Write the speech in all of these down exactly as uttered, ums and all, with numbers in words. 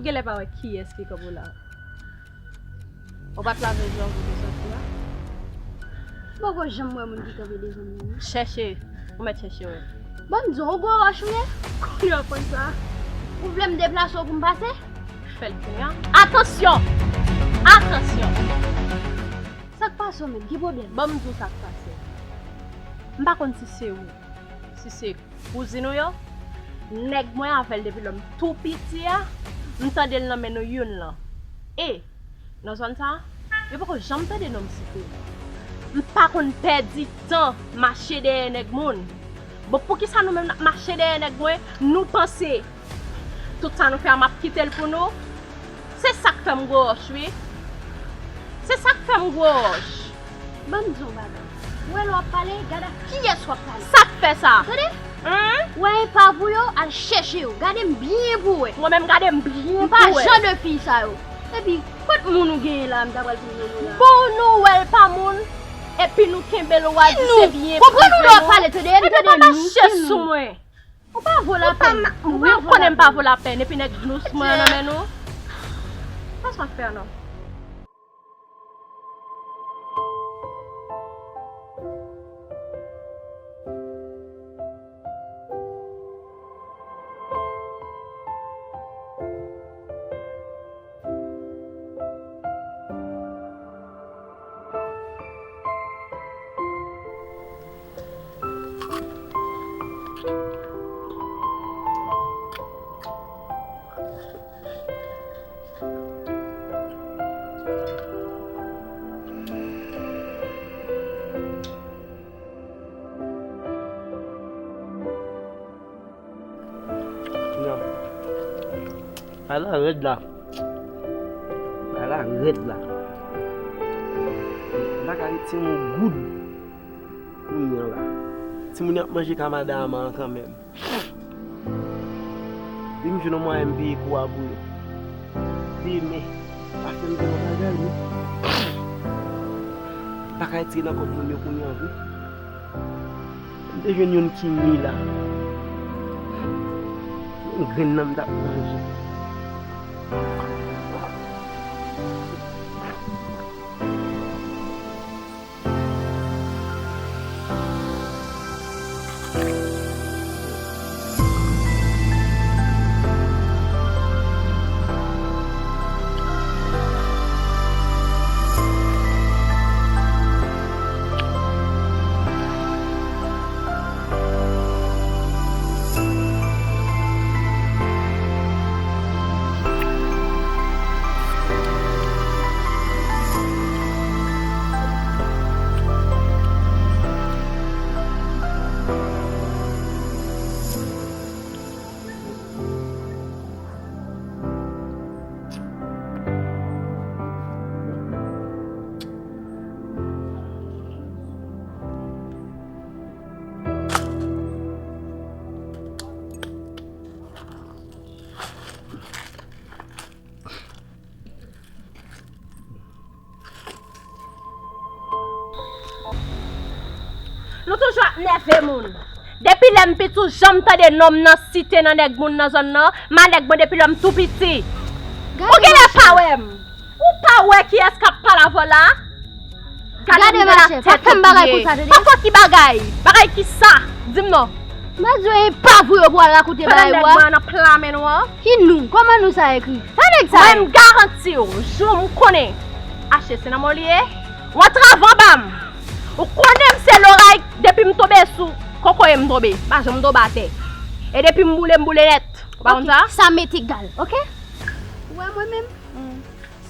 Genlè pa wè kiyès ki kanpe w la. Ou pa t lave je w anvan w te sòti a? Ou poko janm wè moun ki kanpe devan m nan, non? Chèche, ou mèt chèche wè. Ban m di w, ou gwo wòch ou ye? Kounye w ap konn sa. Ou vle m deplase w pou m pase? Fè l kounye a. Atansyon! Atansyon! Sa k pase w menm? Ki pwoblèm? Ban m di w sa k pase. M pa konn si se ou, si se kouzin ou yo, nèg mwen avè l depi lè m tou piti a, m tande l nan men nou youn lan. E, nan zòn sa a, yo poko janm tande non m site. M pa konn pèdi tan mache dèyè nèg moun. Bon, poukisa nou menm n ap mache dèyè nèg mwen? Nou panse tout sa nou fè a, m ap kite l pou nou? Se sa k fè m gwo wòch, wi. Se sa k fè m gwo wòch. Ban m di w yon bagay. Ou wè lè w ap pale, gade ak kiyès w ap pale. Sa k fè sa? Tande? Hen? Ou wè epav ou yo, al chèche yo. Gade m byen pou w wè. Mwen menm, gade m byen pou w wè. M pa jan de fi sa yo. Epi, kot moun ou genyen la, m ta pral vin nan moun la? Bon, nou wè l pa moun, epi nou kenbe l, ou a di se byen prive nou. Konprann ou lè w ap pale, tande, tande nou, ki nou. Epi pa mache sou mwen. Ou pa vo lapèn. Ou pa ma-, ou pa vo lapèn. Ou konnen m pa vo lapèn, epi nèg nous mwen an nan men nou. Pa sa fè non. Non. Ala rèd la. Ala rèd la. M pa ka retire yon goud pou m nan la. Timoun yo ap manje ka madanm an kanmenm. Depi m jwenn yon mwayen m peye kou a pou yo. Demen, pa fè m gen yon bagay, wi. M pa ka retire nan kòb moun yo kounye a, wi. M te jwenn youn ki mi la. Yon grenn nan m t ap manje. Nou toujou ap nève moun. Depi lè m piti, ou janm tande non m nan site nan nèg moun nan zòn nan. M a nèg mwen depi lè m tou piti. Ou genlè pa wè m. Ou pa wè kiyès k ap pale avè w la? Gade, gade machè, pa fè m bagay konsa, tande. Pa fè w ki bagay? Bagay ki sa? Di m non. M a di w epav ou yo pou al rakonte bagay ou a. Pandan nèg mwen an nan pla men nou an. Ki nou? Kòman nou sa ekri? Sa nèg sa ye? Mwen, m garanti w, jou m konnen Ache se nan men w li ye. W antrave anba m. Ou konnen m se loray, depi m tonbe sou kokoye m tonbe. M pa janm tonbe atè. E depi m boule, m boule nèt. Ou pa konn sa? Sa m'est égal, oke? Ou wè mwen menm,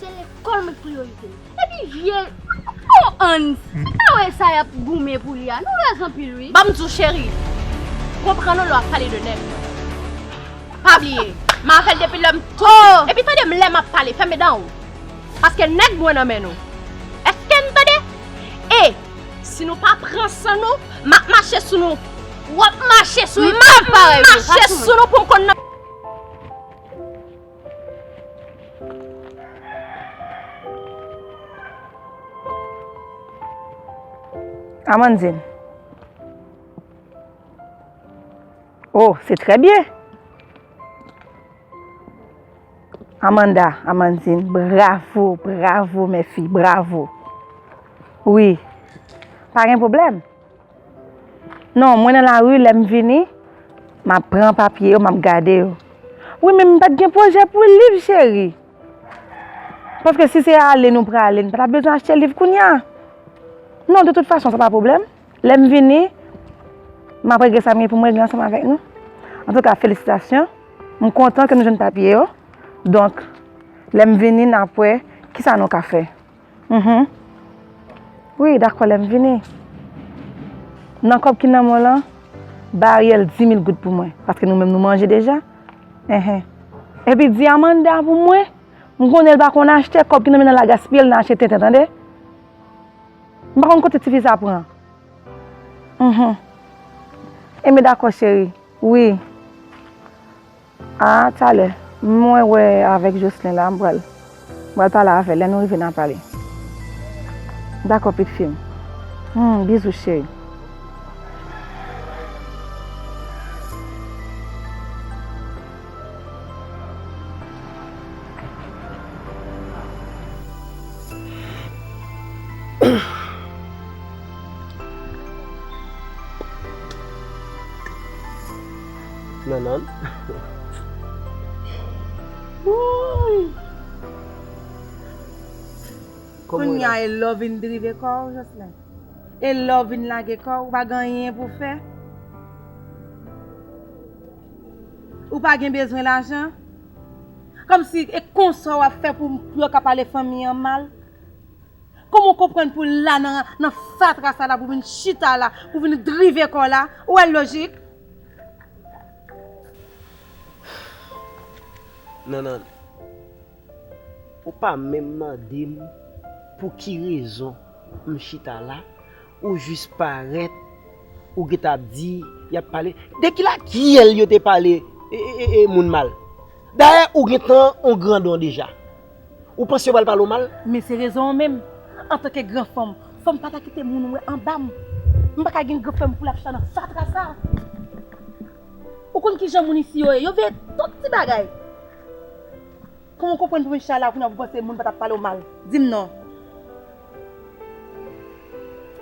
se lekòl mwen k priyorite m. Epi vye oh Ann, ou pa wè sa y ap goumen pou li a? Nou rèz anpil wi. Ban m di w cheri, konprann ou lè w ap pale de nèg mwen. Pa bliye, m avè l depi lè m tou piti. Epi tande m lè m ap pale, fèmen dan w. Paske nèg mwen nan men nou. Èske n tande? E si nou pa pran san nou, m ap mache sou nou. W ap mache sou li. M ap mache sou nou pou m konn nan. Amandine. Oh, c'est très bien. Amanda, Amandine, bravo, bravo, mes filles, bravo. Wi. Pa gen pwoblèm. Non, mwen nan lari, lè m vini, m ap pran papye yo, m ap gade yo. Wi, men m pa t gen pwojè pou liv, cheri. Paske si se ale nou prale, n pa t ap bezwen achte liv kounye a. Non, de tout fason, sa pa pwoblèm. Lè m vini, m ap regle sa m gen pou m regle ansanm avèk nou. Antouka, felisitasyon. M kontan ke nou jwenn papye yo. Donk, lè m vini, n ap wè kisa nou ka fè. Mhm. Wi, dakò, lè m vini. Nan kòb ki nan men w lan, ba Ariel di mil goud pou mwen, paske nou menm nou manje deja. Enhen. Epi di Amanda pou mwen, m konnen l pa konn achte, kòb ki nan men l lan la gaspiye, l nan achte tenten, tande? M pa konn kote tifi sa pran. Mhm. Enben dakò, cheri. Wi. A, talè. Mwen wè avèk Jocelyn la, m pral, m pral pale avè l. Lè nou rive, n a pale. Dakò, pitit fi m. Hmm, bizou, cheri. Nanann. Wouy! Kòman w ye la? Kounye a, e lè w vin drive kò w, Jocelyn. E lè w vin lage kò w, ou pa gen anyen pou w fè. Ou pa gen bezwen lajan. Kòmsi e konsa w ap fè pou, pou yo ka pale fanmi an mal. Kòman w konprann pou w la nan, nan fatra sa la, pou w vin chita la, pou w vin drive kò w la? Ou wè lojik? Nanann, ou pa menm mande m pou ki rezon m chita la, ou jis parèt, ou gentan ap di, y ap pale. De ki lakyèl yo te pale, e, e, e, e, moun mal? Dayè, ou gentan on grandon deja. Ou panse yo pral pale w mal? Men se rezon an menm. Antanke gran fanm, fò m pa ta kite moun wè anba m. M pa ka gen gran fanm pou l ap chita nan fatra sa. Ou konn kijan moun isi yo ye? Yo veye tout ti bagay. Kòman w konprann pou m chita la kounye a pou w panse moun pa t ap pale w mal? Di m non.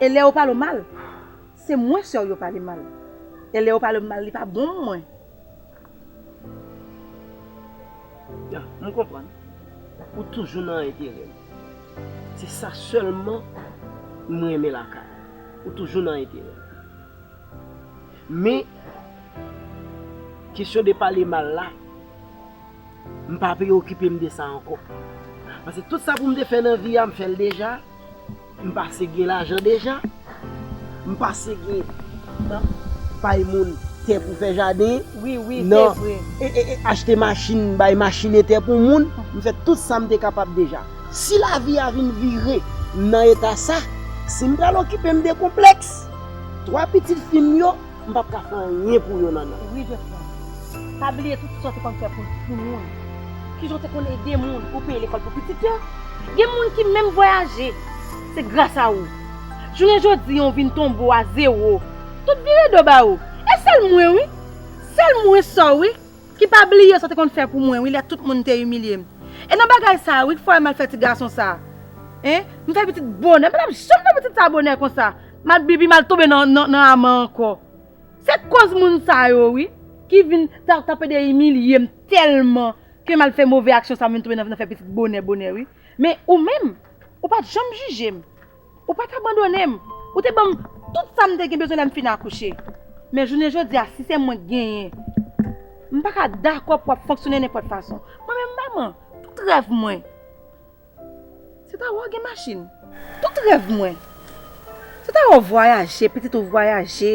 E lè yo pale w mal, se mwen sè w yo pale mal. E lè yo pale m mal, li pa bon pou mwen. Ya, m konprann. Ou toujou nan enterè m. Se sa sèlman m renmen lakay ou. Ou toujou nan enterè m. Men, kesyon de pale mal la, m pa preokipe m de sa ankò. Paske tout sa pou m te fè nan vi a, m fè l deja. M pase gen lajan deja. M pase gen bay moun tè pou fè jaden. Wi, wi, se vre. E, e, e, achte machin, bay machin e tè pou moun. M fè tout sa m te kapab deja. Si lavi a vin vire m nan eta sa, si m pral okipe m de konplèks, twa pitit fi m yo, m p ap ka fè anyen pou yo, Nanann. Wi, Jocelyn. Pa bliye tout sa w te konn fè pou, pou moun. Kijan w te konn ede moun, ou peye lekòl pou pitit yo. Gen moun ki menm vwayaje, se gras a ou. Jounen jodi a, w vin tonbe w a zewo. Tout vire do ba ou. E sèl mwen, wi. Sèl mwen sè w, wi. Ki pa bliye sa w te konn fè pou mwen, wi, lè tout moun te imilye m. E nan bagay sa a, wi, k fè w al mal fè ti gason sa a. Hein? M fè pitit bonè, m pa t ap janm fè pitit sa bonè konsa. M al bibi, m al tonbe nan, nan, nan ama ankò. Se koz moun sa yo, wi, ki vin ta, ta pede imilye m tèlman ke m al fè move aksyon sa, m vin tonbe nan, nan fè pitit bonè, bonè, wi. Men ou menm, ou pa t janm jije m. Ou pa t abandone m. Ou te ban m tout sa m te gen bezwen lè m fin akouche. Men jounen jodi a, si se mwen k genyen, m pa ka dakò pou w ap fonksyone nenpòt fason. Mwen menm, manman, tout rèv mwen, se ta wè w gen machin. Tout rèv mwen, se ta wè w vwayaje, pitit ou vwayaje,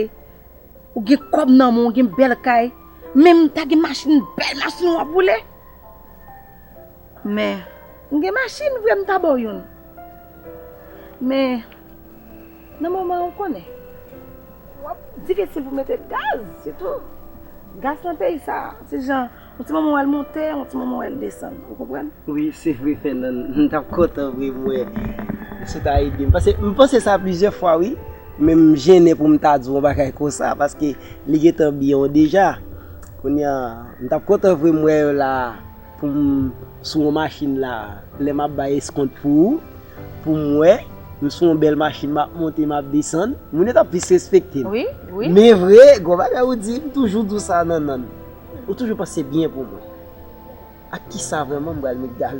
ou gen kòb nan men w, ou gen bèl kay. Menm ta gen machin, bèl machin w ap woule. Men, m gen machin vre, m ta ba w youn. Men, nan moman an, ou konnen, w ap difisil pou mete gaz, sitou gaz nan peyi sa a. Se jan, yon ti moman w wè l monte, yon ti moman w wè l desann. Ou konprann? Wi, se vre, Fernand. M t ap kontan vre m wè si w ta ede m. Paske m panse sa plizyè fwa, wi. Men m jennen pou m ta di w yon bagay konsa, paske li gentan byen w deja. Kounye a, m t ap kontan vre m wè yo la pou m Sou yon machin la, lè m ap bay eskont pou ou, pou m wè, m sou yon bèl machin, m ap monte, m ap desann, moun yo t ap plis respekte m. Wi, wi. Men vre, gon bagay ou di, m toujou di w sa, Nannann. Ou toujou panse byen pou mwen. Ak kisa vrèman m pral met gaz?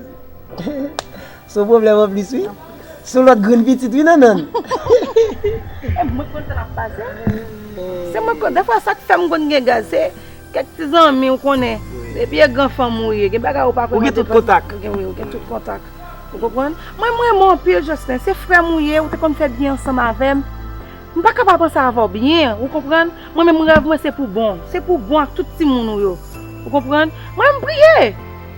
Se yon pwoblèm anplis, wi. Se yon lòt grenn pitit, wi, Nannann. E mwen konn sa l ap pase. Se mwen konn, dèfwa sa k fè m konn gen gaz, se kèk ti zanmi, ou konnen. Wi. Depi e gran fanm ou ye, gen bagay ou pa fè. Ou gen tout kontak. Ou gen, wi, ou gen tout kontak. Ou konprann? Mwen, mwen renmen w anpil, Jocelyn. Se frè m ou ye, ou te konn fè byen ansanm avè m. M pa ka pa panse avè w byen, ou konprann? Mwen menm rèv mwen se pou bon, se pou bon ak tout timoun ou yo. Ou konprann? Mwen m priye.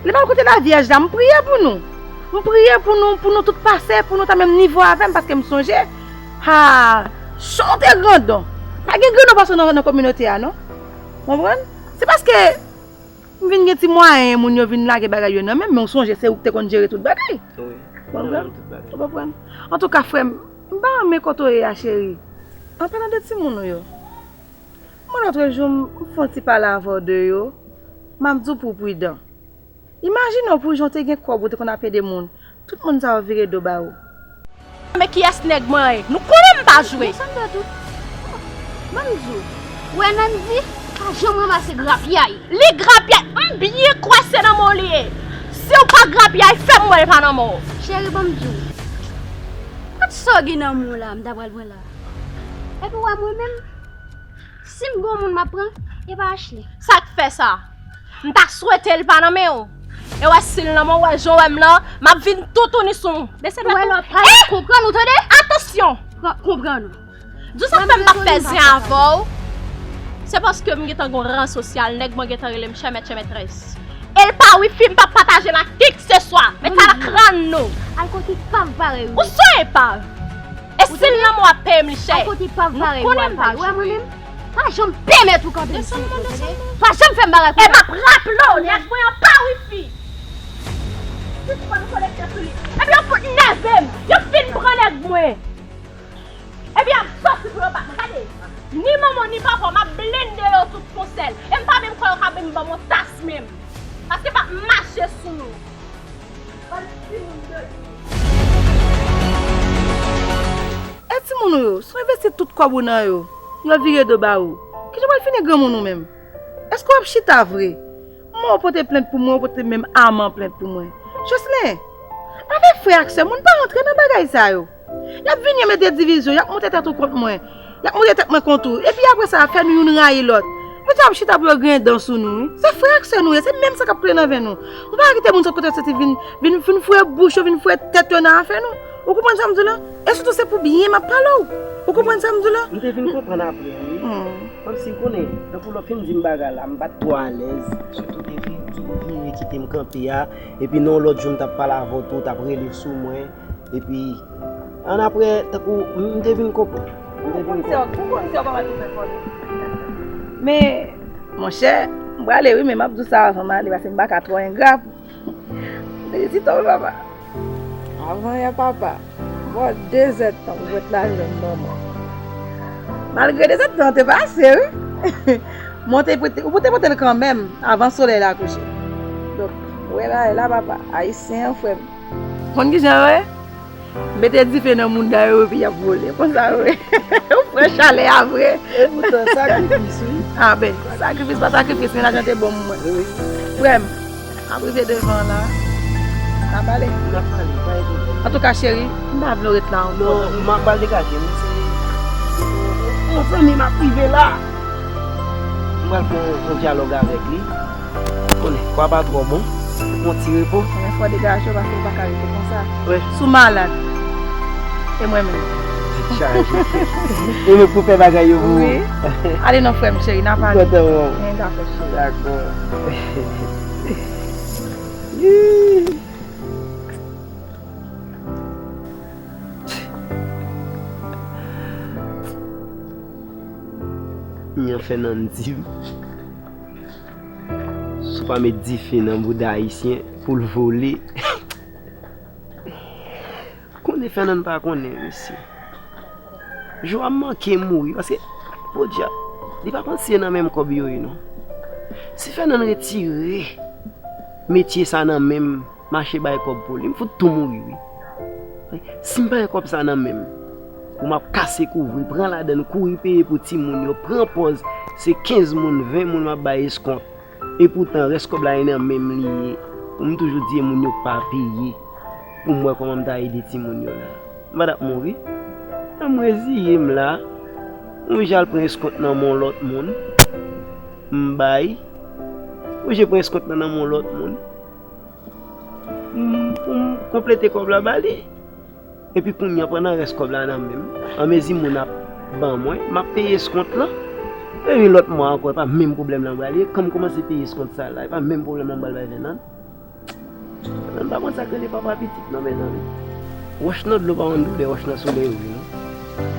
Lè m al kote Lavyèj la, m priye pou nou. M priye pou nou, pou nou tout pase, pou nou ta menm nivo avè m, paske m sonje, ha, jan w te grandon. Pa gen grandon pase w nan, nan kominote a, non. Ou konprann? Se paske m vin gen ti mwayen, moun yo vin lage bagay yo nan men m, men w sonje se ou ki te konn jere tout bagay. Wi. Ou konprann? Ou konprann? Antouka, frè m, m pa renmen kote w ye a, cheri. An palan de timoun ou yo, mwen lòtrejou, m fè yon ti pale avè w de yo, m ap di w pou w pridan. Imajine w pou jan w te gen kòb, ou te konn ap ede moun. Tout moun sa yo vire do ba ou. Men kiyès nèg mwen ye? Nou konnen m pa jwe. Desann dèyè tou. Ban m di w. Ou wè Nandy pa janm ranmase grapyay. Li grapyay, m byen kwè se nan men w li ye. Si w pa grapyay, fè m wè l pa nan men w. Cheri, ban m di w. Kot sa w gen nan men w la, m ta pral pran la. Epi w wè mwen menm, si m gon moun m ap pran, e pa Ashley. Sa k fè sa? M ta swete l pa nan men w. E wè si l nan men w, wè jan w wè m lan, m ap vin toutouni sou w. Desann. Wè lòt pa konprann ou tande? Atansyon! Pran, konprann ou. Di w sa k fè m p ap fè zen avè w. Se paske m gentan gon ran sosyal, nèg mwen gentan rele m chè mèt chè mètrès. E l pa wifi, m p ap pataje l ak kikseswa. Met sa nan kràn nou. Al kote pav parèy ou. Ou son epav. E si l nan mwen w ap peye m li chè. Al kote pav parèy ou al pale. Ou wè mwen menm? Pa janm pèmèt ou kanpe m sou wout mwen, tande? Pa janm fè m bagay konsa. E m ap raple w, nèg mwen an pa wifi. Jis fò nou konekte sou li. Epi yo fout nève m. Yo fin pran nèg mwen. Epi y ap sòti pou yo bat mwen. Gade, ni manman ni papa, m ap blende yo tout yon sèl. E m pa menm kwè yo ka menm ban m yon tas menm. Paske m ap mache sou nou. Bann timoun dòmi. E timoun ou yo, si w envesti tout kòb ou nan yo, yo vire do ba ou, kijan w pral fini granmoun ou menm? Èske w ap chita vre? Mwen, ou pote plent pou mwen, ou pote menm Aman plent pou mwen. Jocelyn, avèk frè ak sè, moun pa rantre nan bagay sa yo. Y ap vini, y ap mete divizyon, y ap monte tèt ou kont mwen. Y ap monte tèt mwen kont ou. Epi apre sa, fè nou youn rayi lòt. Yo di ap chita pou yo griyen dan sou nou, wi. Se frè ak sè nou ye, se menm san k ap koule nan venn nou. Nou pa ka kite moun sot kote yo soti vin, vin, vin foure bouch yo, vin foure tèt yo nan afè nou. Ou konprann sa m di w la? E sitou se pou byen m ap pale w. Ou konprann sa m di w la? M te vin konprann apre, wi. Hmm. Kòmsi w konnen, tankou lè w fin di m bagay la, m pa t twò alèz. Sitou depi w vire kite m kanpe a, epi nan yon lòt jou m t ap pale avè w tou, w t ap rele sou mwen. Epi, annapre, tankou, m te vin konprann. M te vin konprann. Ou konn se w pa mal tou fè fò. Men, monchè, m prale wi, men m ap di w sa avan m ale, paske m pa ka twò engra. Felisite w, papa. Avan yè, papa. Bò de zèdtan pou jwenn lajan m ban mwen. Malgre de zèdtan te pase, wi. Mwen te pote, ou te pote l kanmenm, avan solèy la kouche. Donk, ou wè bagay la, papa. Ayisyen an, frè m. Konn kijan yo ye? Mete dife nan mouda yo epi y ap vole. Konsa yo ye. Ou pran chalè a vre. E poutan, sakrifis, wi. A ben, sakrifis pa sakrifis, men lajan te bon pou mwen. Wi. Frè m, m ap rive devan la. N ap pale. N ap pale, pa gen pwoblèm. Antouka, cheri, m pa vle w ret la ankò. Non, m ap pral degaje m. Se yon zanmi m ap rive la. M pral fè yon, yon dyalòg avèk li. Konnen, kwa pa twò bon. Yon ti repo. Men fò degaje w paske w pa ka rete konsa. Wi. Si w malad, e mwen menm. Tèt chaje. E mwen pou fè bagay yo pou ou. Wi. Ale non, frè m, cheri, n a pale. Kontan wè w. Men dakò, cheri. Dakò. Jan Fènann di m, si w pa met dife nan bouda ayisyen pou l vole. Konnen Fènann pa konnen, mesye. Jou a m manke mouri, paske, podyab, li pa panse nan menm kòb yo ye, non. Si Fènann retire metye sa nan men m, mache bay kòb pou li, m fout tou mouri, wi. Si m pa gen kòb sa nan men m, pou m ap kase kouvri, pran ladann, kouri peye pou timoun yo, pran pòz, se kenz moun, ven moun m ap bay eskont. Epoutan, rès kòb la e nan men m li ye. Pou m toujou di moun yo pa peye. Pou m wè kòman m ta ede timoun yo la. M pa t ap mouri. Men m reziye m la. M oblije al pran eskont nan men yon lòt moun. M bay. M oblije pran eskont lan nan men yon lòt moun. M, pou m konplete kòb la ba li. Epi kounye a, pandan rès kòb la nan men m, anmezi moun ap ban mwen, m ap peye eskont lan. Epi lòt mwa ankò, e pa menm pwoblèm lan m pral ye. Kan m kòmanse peye eskont sa la, e pa menm pwoblèm lan m pral bay Vènàn. Vènàn pa konn sa k rele papa pitit non, mezanmi. Wòch nan dlo pa konn doulè wòch nan solèy wi non.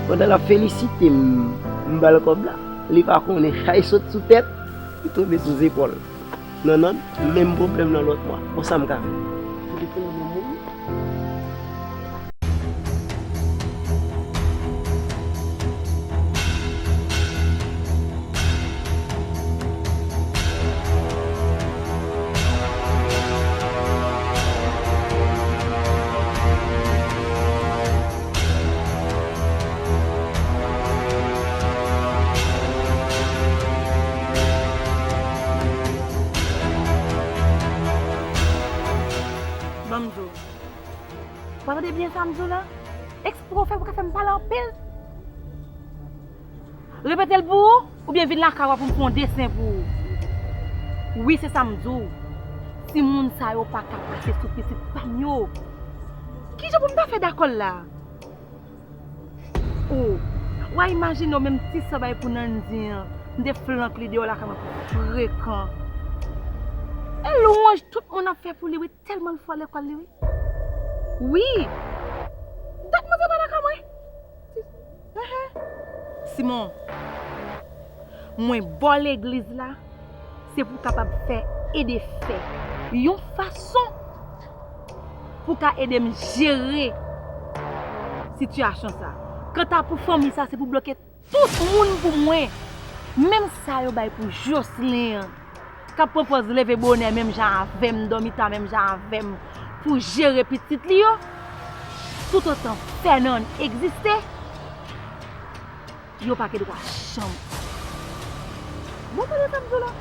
Pandan l ap felisite m, m ba l kòb la, li pa konnen chay sot sou tèt, li tonbe sou zepòl. Nannan, menm pwoblèm nan lòt mwa. Bon, sa m ka fè? Pou li tounen moun. Ban m di w. Ou pa tande byen sa m di w la? Eksprè w fè pou ka fè m pale anpil? Repete l pou ou, oubyen vin lakay ou pou m fè yon desen pou ou. Wi, se sa m di w. Timoun sa yo pa ka pase sou pitit pa m yo. Kijan pou m ta fè dakò l la? O, w a imajine w menm ti sa bay pou Nandy an, m te flank li deyò lakay mwen pou frekan. E lwanj tout moun ap fè pou li wi, tèlman l fò lekòl li wi. Wi! Dat manzè pa lakay mwen. Enhen. Simon, mwen ba w legliz la, se pou w kapab fè e defè yon fason pou w ka ede m jere sitiyasyon sa. Kanta pou fanmi sa, se pou bloke tout moun pou mwen. Menm sa yo bay pou Jocelyn an, k ap pran pòz leve bonè menm jan avè m, dòmi ta menm jan avè m, pou jere pitit li yo, toutotan Fernand egziste, yo pa gen dwa janm. Bon, tande sa m di w la.